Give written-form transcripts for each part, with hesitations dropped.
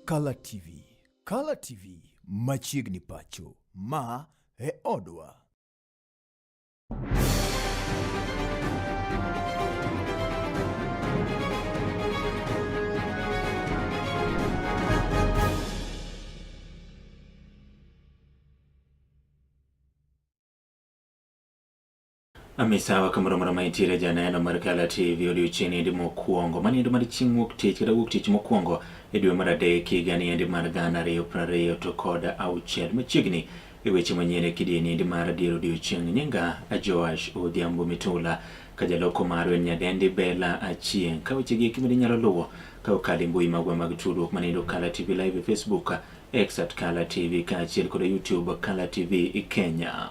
Kala TV. Kala TV machiegni pacho. Ma e odwa. Amisawa kamoro amora ma intiere janeno mar Kala TV odiochieng' endi mokwongo maniendo mar chieng' wuok tich kata wuok tich mokwongo e dwe mar adek higa ni endi mar 2026 machiegni e weche manyien e kidieny endi mar dier odiochieng'. Nyinga Joash Odhiambo Mitula ka jaloko marwa en nyadendi Bella Achieng'. Ka weche gi eki bende inyalo luwo ka okalo e mbui magwa mag tudruok maniendo Kala TV Live e Facebook, X at Kala TV kaachiel kod YouTube Kala TV Kenya.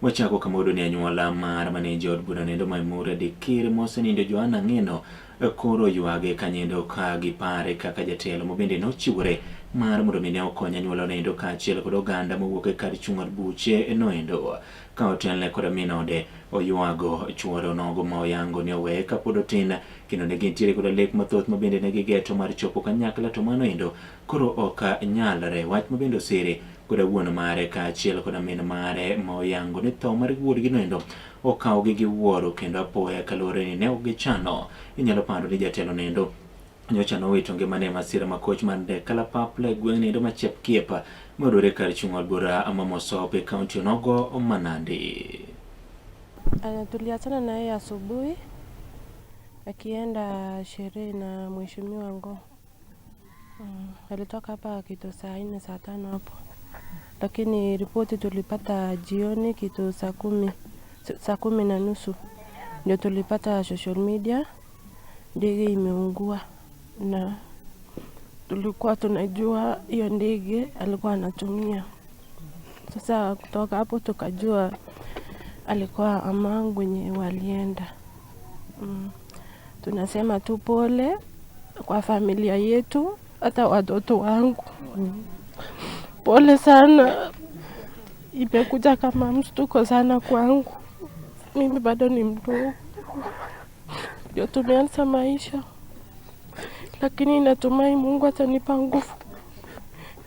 Wachako kama wayudo ni anyuola mar maneja od bura nendo Maimura Dikir mosenindo Joanna Ng'eno koro ywage kanyendo ka gipare kaka jatelo mabende nochiwore mar mondo mi ne okony anyuola noendo kaachiel kod oganda mowuok e kar chung' od buche noendo. Ka otelne kod min ode oywago chuore onogo ma oyango ni oweye kapod otin kendo ne gintiere koda lek mathoth ma bende ne gigeto mar chopo kanyakla to mano endo koro ok nyalre. Wach ma bende osire koda wuon mare kaachiel koda min mare ma oyango ni tho mar wuodgi noendo okawogi gi wuoro kendo apoya kaluwore ni ne ok gichano. Inyalo pando ni jatelo noendo nyocha nowito ngimane e masira ma koch mar ndek kalapapla e gweng' noendo ma Chepkiep mayudore kar chung' od bura ma Mosop e kaunti onogo ma Nandi. Tuliachana na yeye asubuhi akienda sherehe na mheshimiwa Ngo. Alitoka hapa kitu saa 4 saa 5 hapo, lakini ripoti tulipata jioni kitu saa 10:30 ndio tulipata social media ndege imeungua, na tulikuwa tunajua hiyo ndege alikuwa anatumia. Sasa kutoka hapo tukajua alikuwa among wenye walienda. Tunasema tu pole kwa familia yetu, hata watoto wangu. Pole sana, imekuja kama mshtuko sana kwangu. Mimi bado ni mdogo, ndio tumeanza maisha, lakini natumai Mungu atanipa nguvu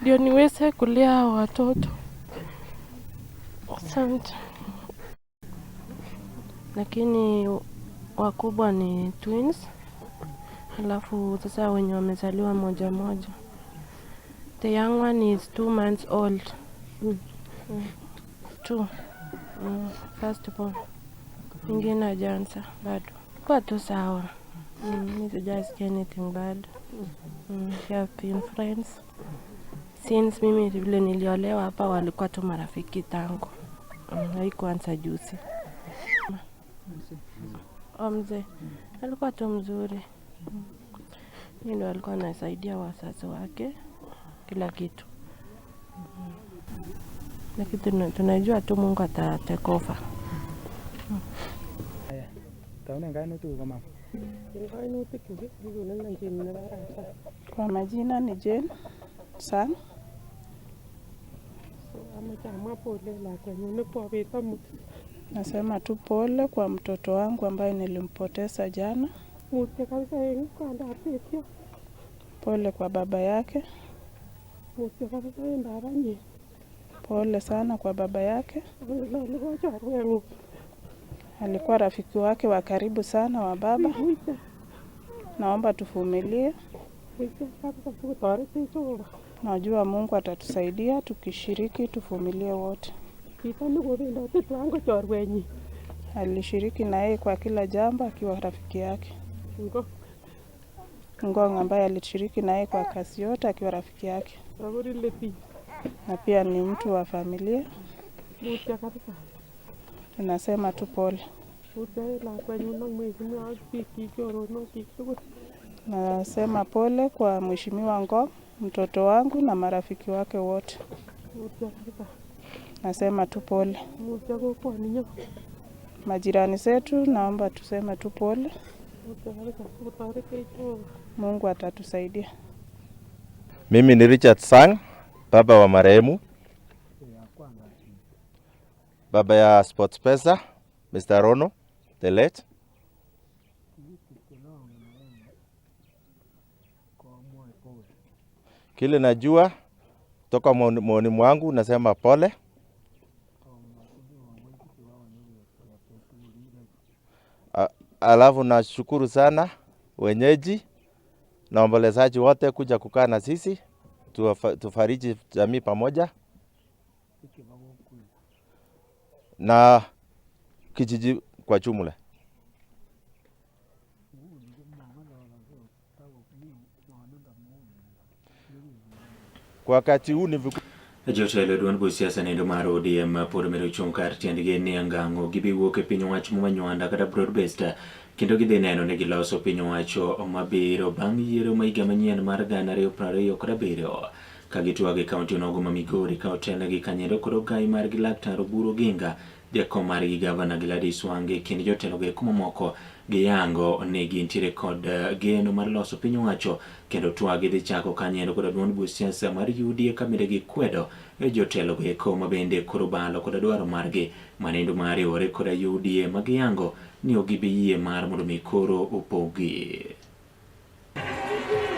ndio niweze kulea hawa watoto. Asante. Lakini wakubwa ni twins, alafu sasa wenye wamezaliwa moja moja. The young one is 2 months old. 2. First born. Ingine hajaanza bado. Kwa tu sawa. Mi sijasikia anything bad. We have been friends since mimi vile niliolewa hapa, walikuwa tu marafiki tangu. Haikuanza juzi. Oh, mzee alikuwa tu mzuri. Yeye ndo alikuwa anasaidia wazazi wake kila kitu. Lakini tunajua tu Mungu ata take over. Kwa majina ni Jane Sang. Nasema tu pole kwa mtoto wangu ambaye nilimpoteza jana. Pole kwa baba yake. Pole sana kwa baba yake. Alikuwa rafiki wake wa karibu sana wa baba. Naomba tuvumilie. Najua Mungu atatusaidia tukishiriki, tuvumilie wote. Alishiriki na yeye kwa kila jambo akiwa rafiki yake. Ngong ambaye alishiriki na yeye kwa kazi yote akiwa rafiki yake. Na pia ni mtu wa familia. Tunasema tu pole. Nasema pole kwa Mheshimiwa Ngong, mtoto wangu na marafiki wake wote. Nasema tu pole. Majirani zetu naomba tuseme tu pole. Mungu atatusaidia. Mimi ni Richard Sang, baba wa marehemu, baba ya SportPesa, Mr. Rono, the late. Kile najua toka maoni mwangu nasema pole. Alafu nashukuru sana wenyeji na waombolezaji wote kuja kukaa na sisi tufariji jamii pamoja na kijiji kwa jumla. Kwa wakati huu ni Jotelo duond buch siasa nendo mar ODM pod medo chung' kar tiendgi ni angang'o gibiwuok e piny owacho ma Nywanda kata broad based kendo gidhi neno ni giloso piny owacho mabiro bang' yiero ma higa manyien mar 2027 ka gitwag e kaunti onogo ma Migori ka otelnegi kanyendo kod ogai margi Laktar Oburu Oginga, jakom margi Gavana Gladys Wanga e kind jotelo go eko mamoko giyango ni gintiere kod geno mar loso piny owacho kendo twag gidhi chako kanyendo kod duond buch siasa mar UDA ka bende gikwedo jotelo go eko ma bende koro balo koda dwaro margi manendo mar riwore koda UDA ma giyango ni ok gibi yie mar mondo mi koro opogi.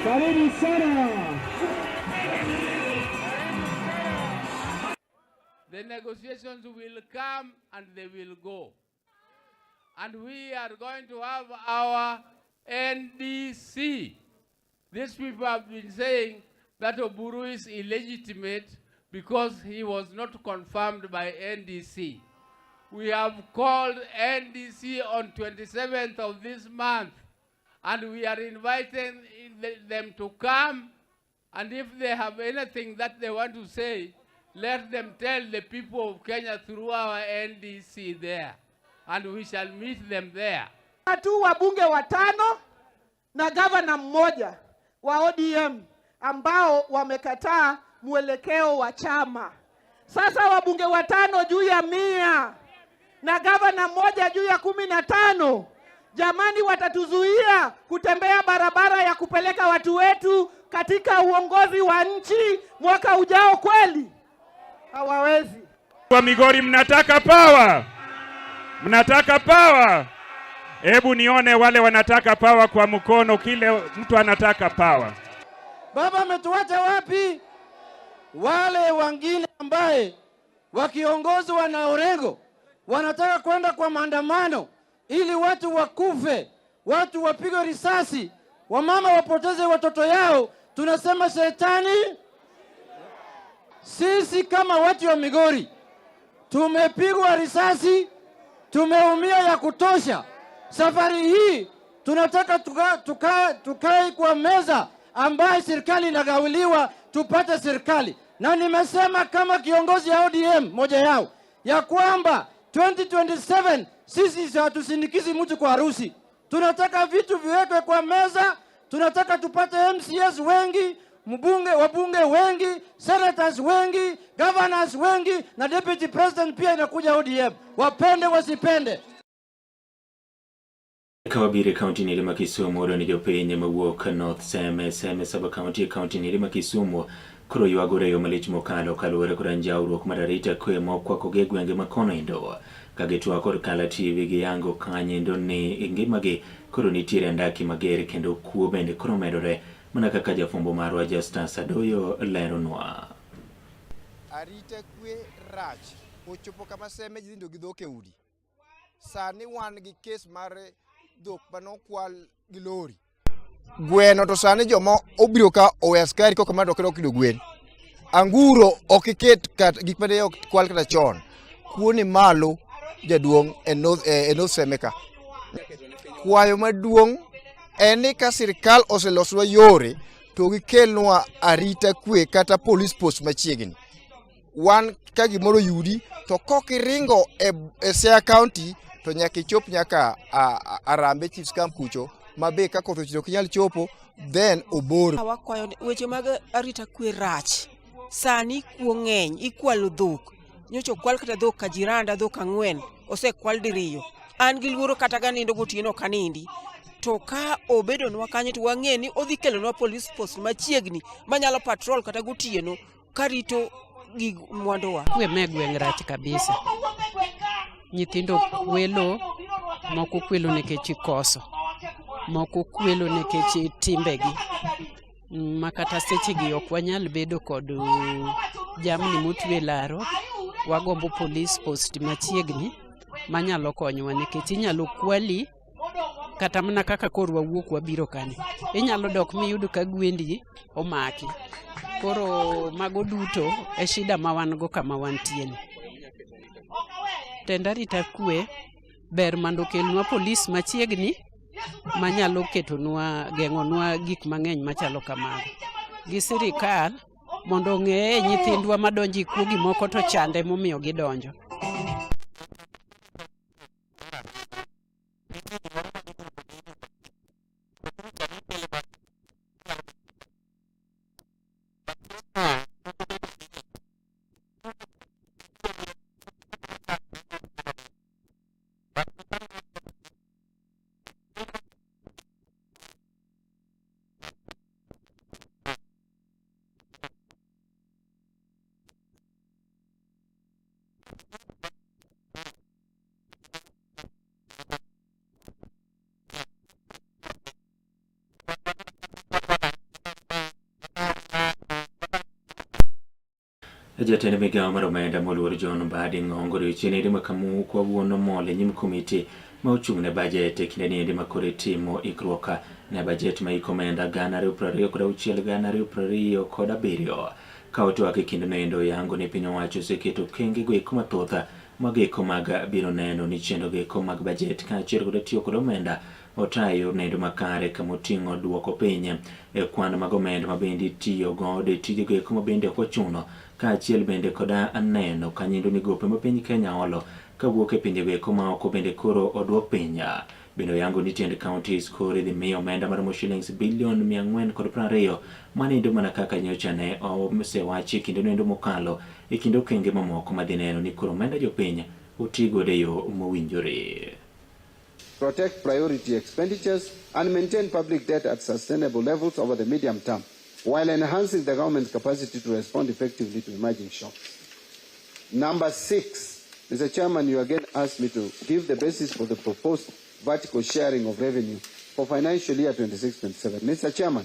Karibu sana. The negotiations will come and they will go. And we are going to have our NDC. These people have been saying that Oburu is illegitimate because he was not confirmed by NDC. We have called NDC on 27th of this month, and we are inviting them to come, and if they have anything that they want to say, let them tell the people of Kenya through our NDC there, and we shall meet them there. Tu wabunge watano na gavana mmoja wa ODM ambao wamekataa mwelekeo wa chama. Sasa wabunge watano juu ya 100 na gavana mmoja juu ya 15, jamani, watatuzuia kutembea barabara ya kupeleka watu wetu katika uongozi wa nchi mwaka ujao kweli? Hawawezi. Kwa Migori mnataka power? Mnataka power? Hebu nione wale wanataka power kwa mkono, kile mtu anataka power. Baba ametuacha wapi? Wale wengine ambaye wakiongozwa na Orengo wanataka kwenda kwa maandamano ili watu wakufe, watu wapigwe risasi, wamama wapoteze watoto yao. Tunasema shetani. Sisi kama watu wa Migori tumepigwa risasi, tumeumia ya kutosha. Safari hii tunataka tukae kwa meza ambaye serikali inagawiliwa, tupate serikali. Na nimesema kama kiongozi ya ODM moja yao ya kwamba 2027 sisi hatusindikizi mtu kwa harusi. Tunataka vitu viwekwe kwa meza, tunataka tupate MCS wengi, mbunge, wabunge wengi, senators wengi, governors wengi, na deputy president pia inakuja ODM, wapende wasipende. Ka wabiro e kaunti ni ma Kisumu ni jopiny mawuok North Seme Seme sub county e kaunti ni ma Kisumu koro ywagore yo malich mokalo kaluwore kod anjawruok mar arita kwe mokwako gi e gwenge ma kono endo ka gitwak kod Kala TV giyango kanyendo ni ngimagi koro nitiere andaki mager kendo kuo bende koro medore mana kaka jafwambo marwa Justus Adoyo leronwa. Arita kwe rach ochopo kama Seme ji nindo gi dhok e udi. Sani wan gi kes mar dhok manokwal gi lori. Gweno to sani joma obiro ka owe askari koka ma dok kido gwen. Anguro ok iket kata gik mane ok kwal kata chon. Kuo ni malo jaduong' e North Seme ka. Kwayo maduong' en ni ka sirikal oselosnwa yore to gikelnwa arita kwe kata police post machiegni. Wan ka gimoro yudi to kok iringo e Siaya County to nyaka ichop nyaka Arambe Chiefs Camp kucho ma be ka koth ochwe ok inyal chopo then obor. Wakwayo weche mag arita kwe rach. Sani kuo ng'eny, ikwalo dhok. Nyocha okwal kata dhok ka jiranda dhok 4, osekwal diriyo. An gi luoro kata ka nindo gotieno ok anindi. To ka obedonwa kanyo to wang'e ni odhi kelonwa police post machiegni manyalo patrol kata gotieno karito gig mwanduwa. Kwe me gweng' rach kabisa. Nyithindo kwelo, moko kwelo nikech koso, moko kwelo nikech timbegi. Ma kata sechegi ok wanyal bedo kod jamni motwe laro. Wagombo police post machiegni manyalo konyowa nikech inyalo kwali kata mana kaka koro wawuok wabiro kani. Inyalo dok miyud ka gwendi omaki. Koro mago duto e shida ma wan go kama wantie ni. Tend arita kwe ber mondo okelnwa polis machiegni manyalo ketonwa geng'onwa gik mang'eny machalo kamago. Gi sirikal mondo ong'eye nyithindwa madonjo e kuo gimoko to chande momiyo gidonjo. Jatend migawo mar omenda moluor John Mbadi Ng'ongo odiochieng' eri ma kawuono mol e nyim komiti ma ochung' ne bajet e kinde niendi ma koro itimo ikruok ne bajet ma hik omenda 2026 2027. Ka otwak e kindeno endo oyango ni piny owacho oseketo okenge go eko mathoth mago eko mag biro neno ni chenro go eko mag bajet kaachiel kod tiyo kod omenda otayo e yorno endo makare kamoting'o duoko piny e kwan mag omenda ma bende itiyo godo e tijego eko ma bende ok ochuno kaachiel bende koda neno kanyendo ni gope ma piny Kenya olo kawuok e pinjego eko ma oko bende koro oduok piny. Bende oyango ni tiend counties koro idhi mi omenda maromo shillings bilion 420 mano endo mana kaka nyocha ne osewachi e kindeno endo mokalo e kind okenge mamoko madhi neno ni koro omenda jopiny oti godo e yo mowinjore. Protect priority expenditures and maintain public debt at sustainable levels over the medium term, while enhancing the government's capacity to respond effectively to emerging shocks. Number 6, Mr. Chairman, you again asked me to give the basis for the proposed vertical sharing of revenue for financial year 26-27. Mr. Chairman,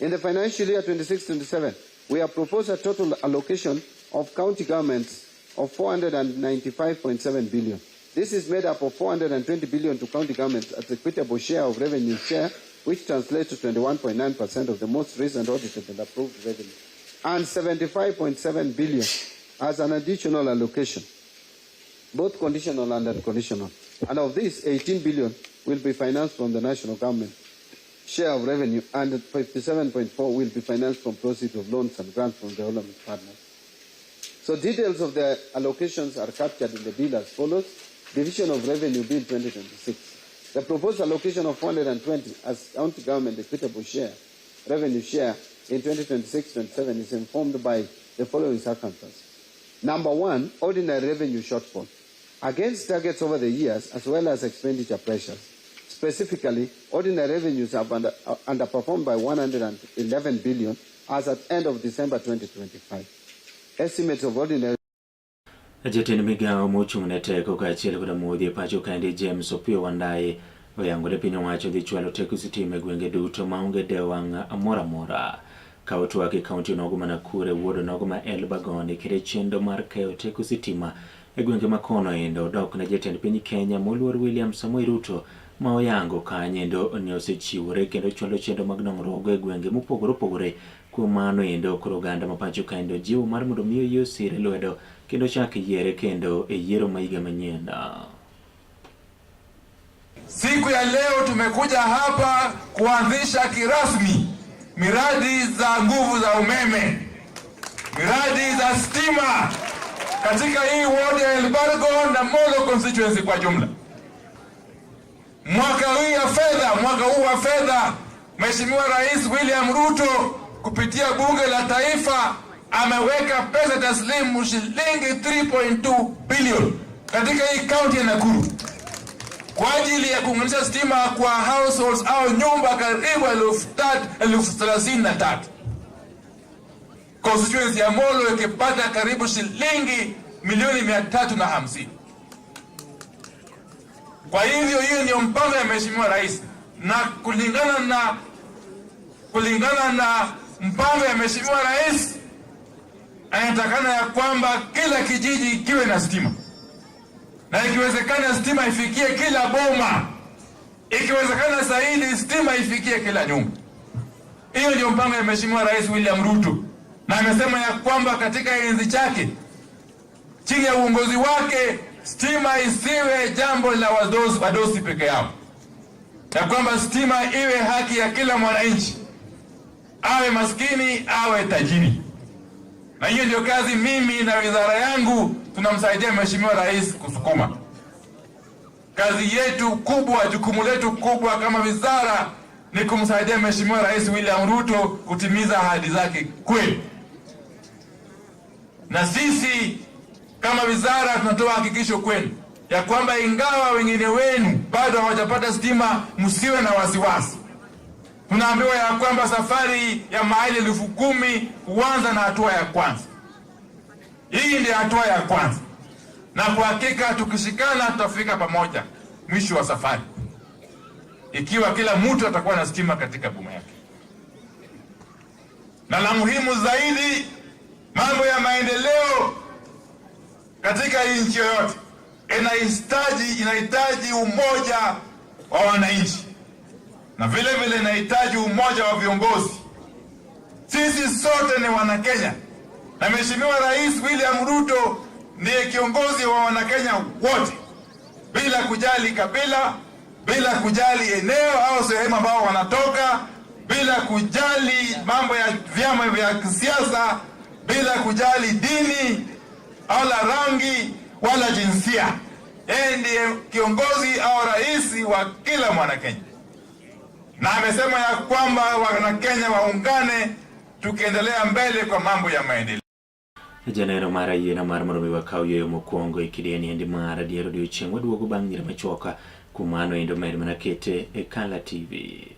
in the financial year 26-27, we have proposed a total allocation of county governments of 495.7 billion. This is made up of 420 billion to county governments as equitable share of revenue share, which translates to 21.9% of the most recent audited and approved revenue, and 75.7 billion as an additional allocation, both conditional and unconditional. And of this, 18 billion will be financed from the national government share of revenue, and 57.4 will be financed from proceeds of loans and grants from development partners. So details of the allocations are captured in the bill as follows. Division of Revenue Bill 2026. The proposed allocation of 420 as county government equitable share, revenue share in 2026-27 is informed by the following circumstances. Number 1, ordinary revenue shortfall against targets over the years as well as expenditure pressures. Specifically, ordinary revenues have underperformed by 111 billion as at end of December 2025. Estimates of ordinary Jatend migawo mochung' ne teko kaachiel koda modhi e pacho kaendi James Opiyo Wandayi oyango ni piny owacho dhi chwalo teko sitima e gwenge duto maonge dewo wang' moro amora. Ka otwak e kaunti onogo ma Nakuru e wuod onogo ma Elbagon e kinde chenro mar keyo teko sitima e gwenge ma kono endo odok ne jatend piny Kenya moluor William Samoei Ruto ma oyango kanyendo ni osechiwore kendo chwalo chenro mag dongruok e gwenge mopogore opogore. Kuom mano endo koro oganda ma pacho kaendo jiwo mar mondo mi oyie osire lwedo kendo chak yiere kendo e yiero ma higa manyien. Siku ya leo tumekuja hapa kuanzisha kirasmi miradi za nguvu za umeme, miradi za stima katika hii ward ya Elbargon na Molo constituency kwa jumla. Mwaka huu wa fedha, Mheshimiwa Rais William Ruto kupitia Bunge la Taifa ameweka pesa taslimu shilingi 3.2 billion katika hii county ya Nakuru kwa ajili ya kuunganisha stima kwa households au nyumba karibu 33,000. Constituency ya Molo ikipata karibu shilingi milioni 350. Kwa hivyo hiyo ndio mpango ya Mheshimiwa Rais, na kulingana na Mpango ya Mheshimiwa Rais anatakana ya kwamba kila kijiji kiwe na stima, na ikiwezekana stima ifikie kila boma, ikiwezekana zaidi stima ifikie kila nyumba. Hiyo ndio mpango ya Mheshimiwa Rais William Ruto, na amesema ya kwamba katika enzi chake, chini ya uongozi wake, stima isiwe jambo la wadosi peke yao, ya kwamba stima iwe haki ya kila mwananchi, awe maskini awe tajiri. Na hiyo ndio kazi mimi na wizara yangu tunamsaidia Mheshimiwa Rais kusukuma. Kazi yetu kubwa, jukumu letu kubwa kama wizara ni kumsaidia Mheshimiwa Rais William Ruto kutimiza ahadi zake kweli. Na sisi kama wizara tunatoa hakikisho kwenu ya kwamba ingawa wengine wenu bado hawajapata stima, msiwe na wasiwasi. Tunaambiwa ya kwamba safari ya maili 10,000 huanza na hatua ya kwanza. Hii ndio hatua ya kwanza, na kwa hakika tukishikana tutafika pamoja mwisho wa safari, ikiwa kila mtu atakuwa na stima katika boma yake. Na la muhimu zaidi, mambo ya maendeleo katika nchi yoyote inahitaji umoja wa wananchi, na vile vile inahitaji umoja wa viongozi. Sisi sote ni Wanakenya, na Mheshimiwa Rais William Ruto ndiye kiongozi wa Wanakenya wote, bila kujali kabila, bila kujali eneo au sehemu ambao wanatoka, bila kujali mambo ya vyama vya kisiasa, bila kujali dini wala rangi wala jinsia. Yeye ndiye kiongozi au rais wa kila Mwanakenya, na amesema ya kwamba Wanakenya waungane tukiendelea mbele kwa mambo ya maendeleo. Janeno mar ayiena mar mondo mi wakaw yueyo mokwongo e kidieny endi mar adier odiochieng' waduogo bang' nyiri machuok kuom mano endo med mana kete e Kala TV.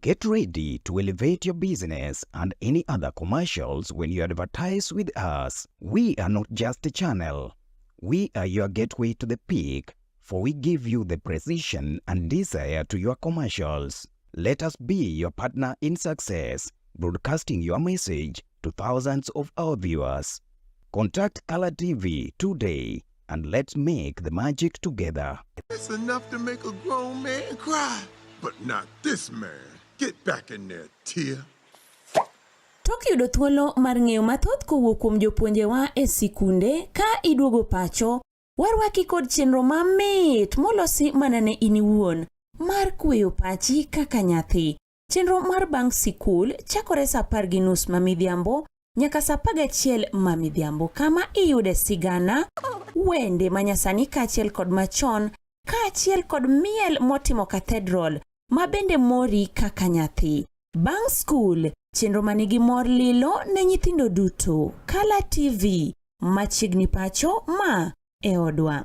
Get ready to elevate your business and any other commercials when you advertise with us. We are not just a channel. We are your gateway to the peak, for we give you the precision and desire to your commercials. Let us be your partner in success, broadcasting your message to thousands of our viewers. Contact Color TV today and let's make the magic together. It's enough to make a grown man cry, but not this man. Get back in there, Tia. Tok yudo thuolo mar ng'eyo mathoth kowuok kuom jopuonjewa e sikunde ka iduogo pacho, warwaki kod chenro mamit molosi mana ne in iwuon mar kweyo pachi kaka nyathi. Chenro mar bang' sikul chakore saa 10:30 ma midhiambo nyaka saa 11 ma midhiambo, kama iyude sigana, wende manyasani kaachiel kod machon, kaachiel kod miel motimo cathedral ma bende mori kaka nyathi. Bang' skul, chenro manigi mor lilo ne nyithindo duto. Kala TV, machiegni pacho ma e odwa.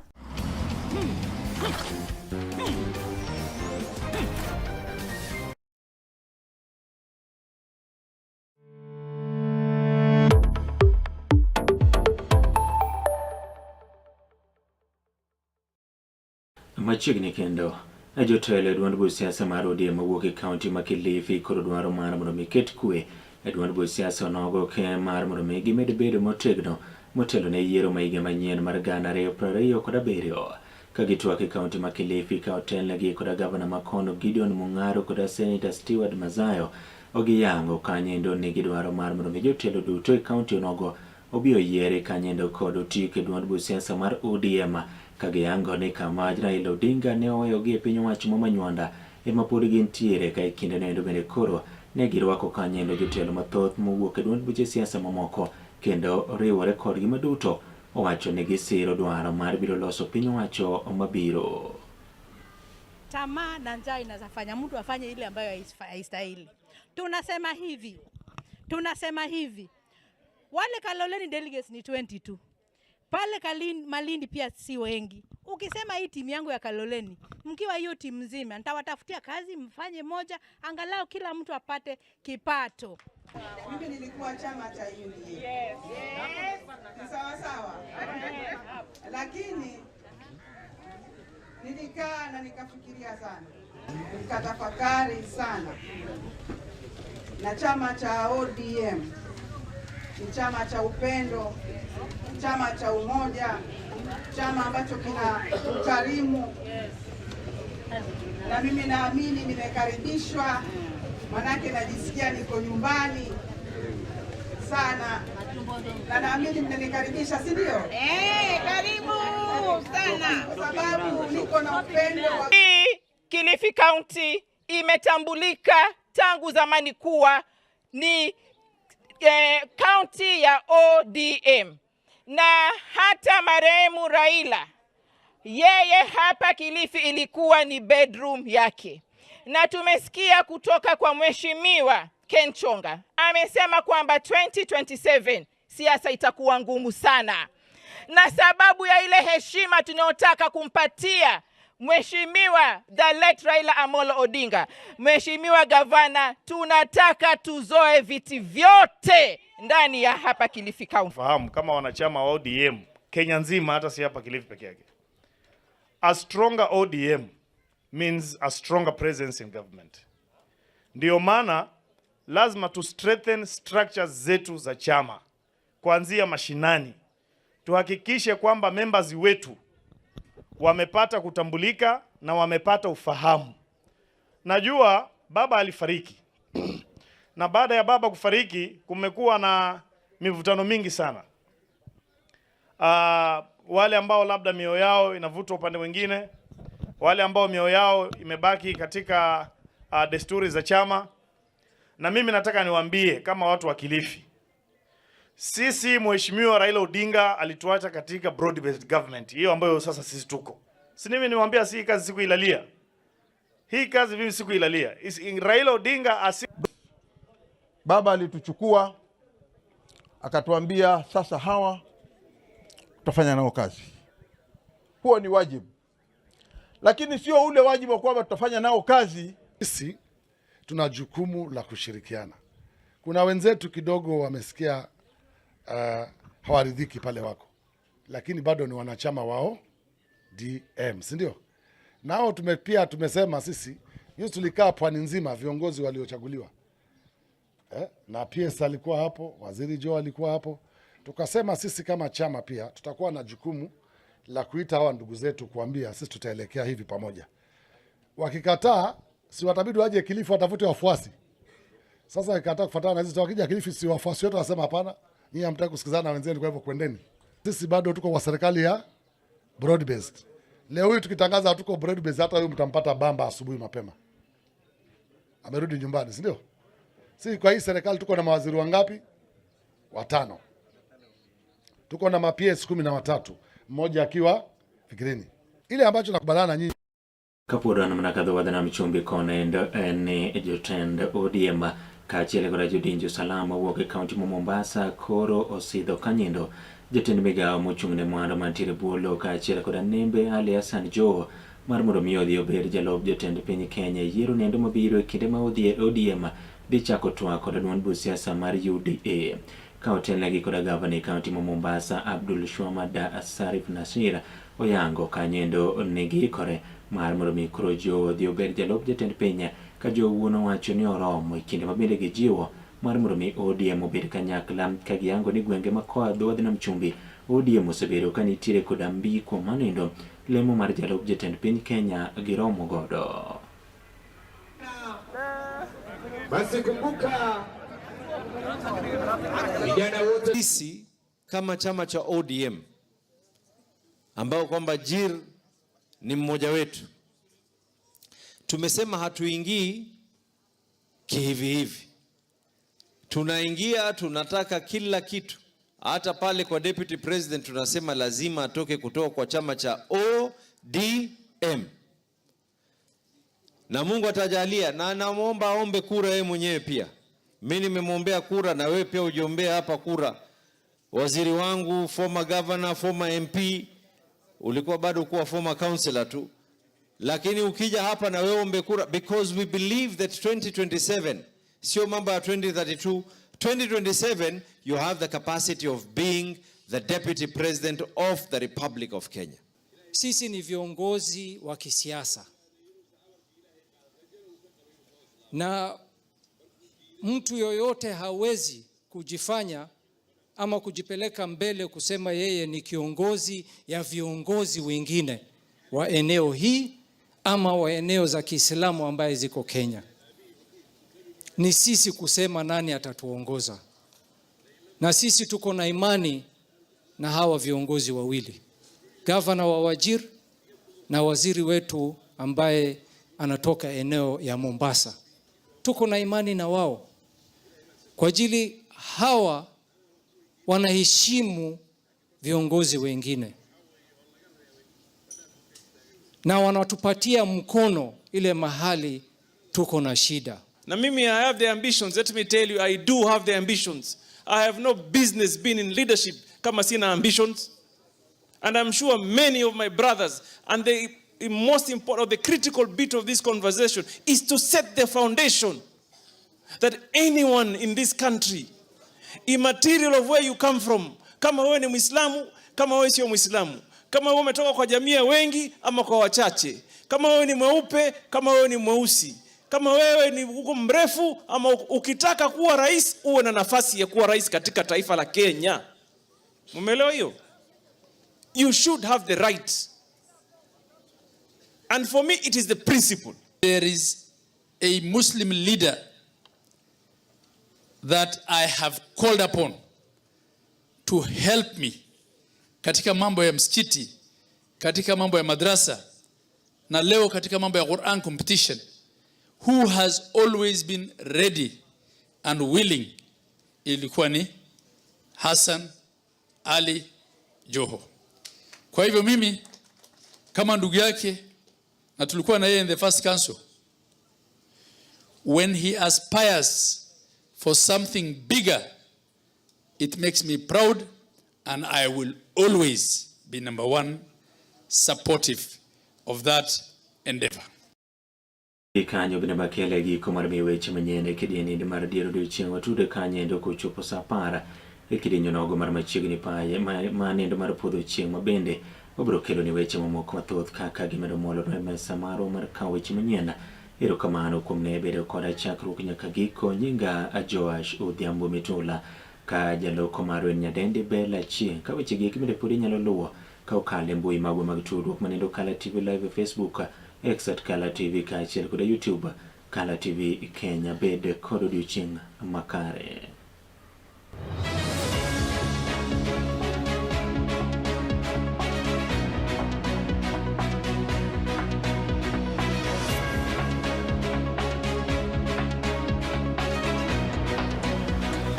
Machiegni kendo jotelo e duond buch siasa mar ODM mawuok e kaunti ma Kilifi koro dwaro mar mondo mi ket kwe e duond buch siasa onogo ke mar mondo mi gimed bedo motegno motelo ne yiero ma higa manyien mar 2027. Ka gitwak e kaunti ma Kilifi ka otelnegi koda gavana ma kono Gideon Mung'aro koda Senator Stewart Mazayo, ogiyango kanyendo ni gidwaro mar mondo mi jotelo duto e kaunti onogo obi oyiere kanyendo kod otik e duond buch siasa mar ODM, ka giyango ni kama Raila Odinga ne oweyogi e piny owacho ma Manywanda ema pod gintiere, ka e kinde no bende koro ne girwako kanyendo jotelo mathoth mowuok e duond buche siasa mamoko kendo riwore kodgi maduto owacho ni gisiro dwaro mar biro loso piny owacho mabiro. Tamaa na njaa inafanya mtu afanye ile ambayo haistahili. Tunasema hivi, wale Kaloleni delegates ni 22. Pale Malindi pia si wengi. Ukisema hii timu yangu ya Kaloleni, mkiwa hiyo timu nzima, nitawatafutia kazi mfanye moja, angalau kila mtu apate kipato. Mimi nilikuwa chama cha UDA. Yes. Ni sawa sawa. Lakini Nilikaa na nikafikiria sana, nikatafakari sana, na chama cha ODM ni chama cha upendo, chama cha umoja, chama ambacho kina ukarimu, na mimi naamini nimekaribishwa, manake najisikia niko nyumbani sana, na naamini mnanikaribisha, si ndio? Karibu sana. Kwa sababu niko na upendo wa Hii Kilifi County imetambulika tangu zamani kuwa ni county ya ODM, na hata marehemu Raila yeye hapa Kilifi ilikuwa ni bedroom yake, na tumesikia kutoka kwa Mheshimiwa Ken Chonga amesema kwamba 2027 siasa itakuwa ngumu sana, na sababu ya ile heshima tunayotaka kumpatia Mheshimiwa the late Raila Amolo Odinga, Mheshimiwa Gavana, tunataka tuzoe viti vyote ndani ya hapa Kilifi County. Fahamu kama wanachama wa ODM Kenya nzima, hata si hapa Kilifi peke yake. A stronger ODM means a stronger presence in government. Ndiyo maana lazima tu strengthen structures zetu za chama kuanzia mashinani, tuhakikishe kwamba members wetu wamepata kutambulika na wamepata ufahamu. Najua baba alifariki na baada ya baba kufariki kumekuwa na mivutano mingi sana. Wale ambao labda mioyo yao inavutwa upande mwingine, wale ambao mioyo yao imebaki katika desturi za chama. Na mimi nataka niwaambie kama watu wa Kilifi, sisi Mheshimiwa Raila Odinga alituacha katika broad based government hiyo ambayo sasa sisi tuko. Si mimi niwaambia, si hii kazi sikuilalia. Hii kazi mimi sikuilalia. Raila Odinga Baba alituchukua akatuambia, sasa hawa tutafanya nao kazi. Huo ni wajibu, lakini sio ule wajibu wa kwamba tutafanya nao kazi. Sisi tuna jukumu la kushirikiana. Kuna wenzetu kidogo wamesikia hawaridhiki pale wako, lakini bado ni wanachama wao DM, si ndio? Nao pia tumesema sisi, hiyo tulikaa pwani nzima viongozi waliochaguliwa na PS alikuwa hapo, Waziri Joe alikuwa hapo. Tukasema sisi kama chama pia tutakuwa na jukumu la kuita hawa ndugu zetu kuambia sisi tutaelekea hivi pamoja. Wakikataa, si watabidi waje Kilifi watafute wafuasi. Sasa wakikataa kufuatana na sisi, wakija Kilifi si wafuasi wetu wasema hapana, nyinyi hamtaki kusikizana na wenzenu, kwa hivyo kwendeni. Sisi bado tuko kwa serikali ya broad based. Leo hii tukitangaza hatuko broad based, hata huyu mtampata bamba asubuhi mapema. Amerudi nyumbani, si ndio? Si kwa hii serikali tuko na mawaziri wangapi? 5. Tuko na ma-PS 13, mmoja akiwa Fikirini. Ile ambacho nakubaliana na nyinyi Kapod wan mana kadho wadh nam chumbi kono en ni jotend ODM kaachiel koda jodinj usalama wuok e kaunti ma Mombasa koro osidho kanyindo jatend migawo mochung' ne mwandu mantiere bwo lowo kaachiel koda nembe Ali Hassan Joho mar mondo mi odhi obed jalup jatend piny Kenya e yiero nendo mabiro e kinde ma ODM dhi chako twak koda duond buch siasa mar UDA. Ka otelnegi koda gavana e kaunti ma Mombasa Abdul Swamad Sarif Nasir oyango kanyendo ni giikore mar mondo mi koro Joho odhi obed jalup jatend piny ka Joho wuon owacho ni oromo e kinde ma bende gijiwo mar mondo mi ODM obed kanyakla ka giyango ni gwenge ma koa dho wadh nam chumbi ODM osebedo ka nitiere koda mbi kuom mano lemo mar jalup jatend piny Kenya giromo godo. Basi kumbuka vijana wote, sisi kama chama cha ODM ambao kwamba Jir ni mmoja wetu, tumesema hatuingii kihivi hivi, tunaingia tunataka kila kitu. Hata pale kwa deputy president tunasema lazima atoke kutoka kwa chama cha ODM, na Mungu atajalia, na namuomba aombe kura yeye mwenyewe pia. Mimi nimemwombea kura na wewe pia ujiombea hapa kura. Waziri wangu, former governor, former MP, ulikuwa bado kuwa former councillor tu, lakini ukija hapa na wewe ombe kura, because we believe that 2027 sio mambo ya 2032. 2027 you have the capacity of being the deputy president of the Republic of Kenya. Sisi ni viongozi wa kisiasa na mtu yoyote hawezi kujifanya ama kujipeleka mbele kusema yeye ni kiongozi ya viongozi wengine wa eneo hii ama wa eneo za Kiislamu ambaye ziko Kenya. Ni sisi kusema nani atatuongoza, na sisi tuko na imani na hawa viongozi wawili, gavana wa Wajir na waziri wetu ambaye anatoka eneo ya Mombasa. Tuko na imani na wao kwa ajili hawa wanaheshimu viongozi wengine na wanatupatia mkono ile mahali tuko na shida. Na mimi I have the ambitions. Let me tell you, I do have the ambitions. I have no business being in leadership kama sina ambitions. And I'm sure many of my brothers, and the most important, the critical bit of this conversation is to set the foundation that anyone in this country, immaterial of where you come from, kama wewe ni Muislamu, kama wewe sio Muislamu, kama wewe umetoka kwa jamii ya wengi ama kwa wachache, kama wewe ni mweupe, kama wewe ni mweusi, kama wewe ni uko mrefu ama ukitaka kuwa rais, uwe na nafasi ya kuwa rais katika taifa la Kenya. Mumeelewa hiyo? You should have the right. And for me it is the principle. There is a Muslim leader that I have called upon to help me katika mambo ya msikiti, katika mambo ya madrasa na leo katika mambo ya Quran competition, who has always been ready and willing, ilikuwa ni Hassan Ali Joho. Kwa hivyo mimi kama ndugu yake na tulikuwa na yeye in the first council, when he aspires for something bigger, it makes me proud and I will always be number one supportive of that endeavor. Kanyo bende bakele giko mar miyo weche manyien e kidieny mar dier odiochieng' watude kanyo kochopo saa 10 e kidieny onogo mar machiegni paye ma nindo mar podho chieng' ma bende wabiro kelo ni weche mamoko mathoth kaka gimedo molore e mesa marwa mar kawo weche manyien. Erokamano kuom ne bedo koda chakruok nyaka giko. Nyinga Joash Odhiambo Mitula ka jaloko marwa en nyadendi Bella Chieng'. Ka weche gi eki bende pod inyalo luwo ka okalo e mbui magwa mag tudruok manindo Kala TV Live e Facebook, X at Kala TV kaachiel koda YouTube Kala TV Kenya. Bed kod odiochieng' makare.